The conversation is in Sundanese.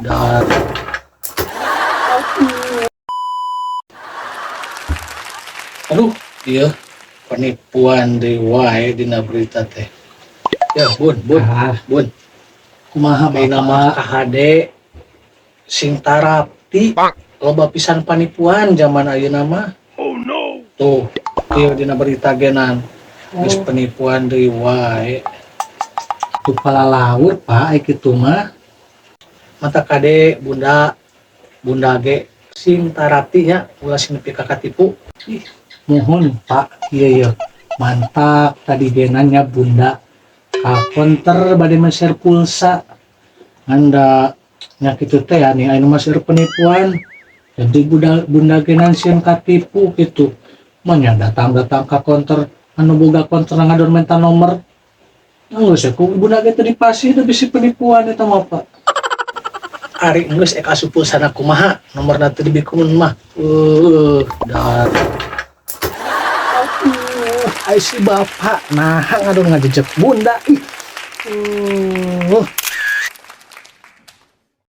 Dar. Aduh, iya penipuan deui wae dina berita teh. Ya, Bun, Bun, Ah, Bun. Kumaha Ayeuna Bapak? Mah kahade sing tarapti, loba pisan panipuan zaman ayeuna mah. Oh no. Tuh, ieu dina berita genan. Geus penipuan deui wae. Tuh palalaur, Pak, ai kitu mah. Mata kade, Bunda, Bunda ge sing tarapti nya, ulah sing nepi ka katipu. Ih, muhun, Pak, iya iya. Mantap tadi genannya Bunda. Ka konter bade meser pulsa. Anda nya kitu teh ya nih anu masih penipuan. Jadi Bunda, Bunda genan sieun katipu gitu. Manya datang-datang ka konter, anu boga konter ngadon minta nomor. Geus ku Bunda ge teu dipasih, da bisi penipuan eta mah, Pak. Ari geus ek asup pulsana kumaha nomorna teu dibikumun mah. Dar. Aduh, ai si Bapak nah ngadon ngajejek Bunda. Ih.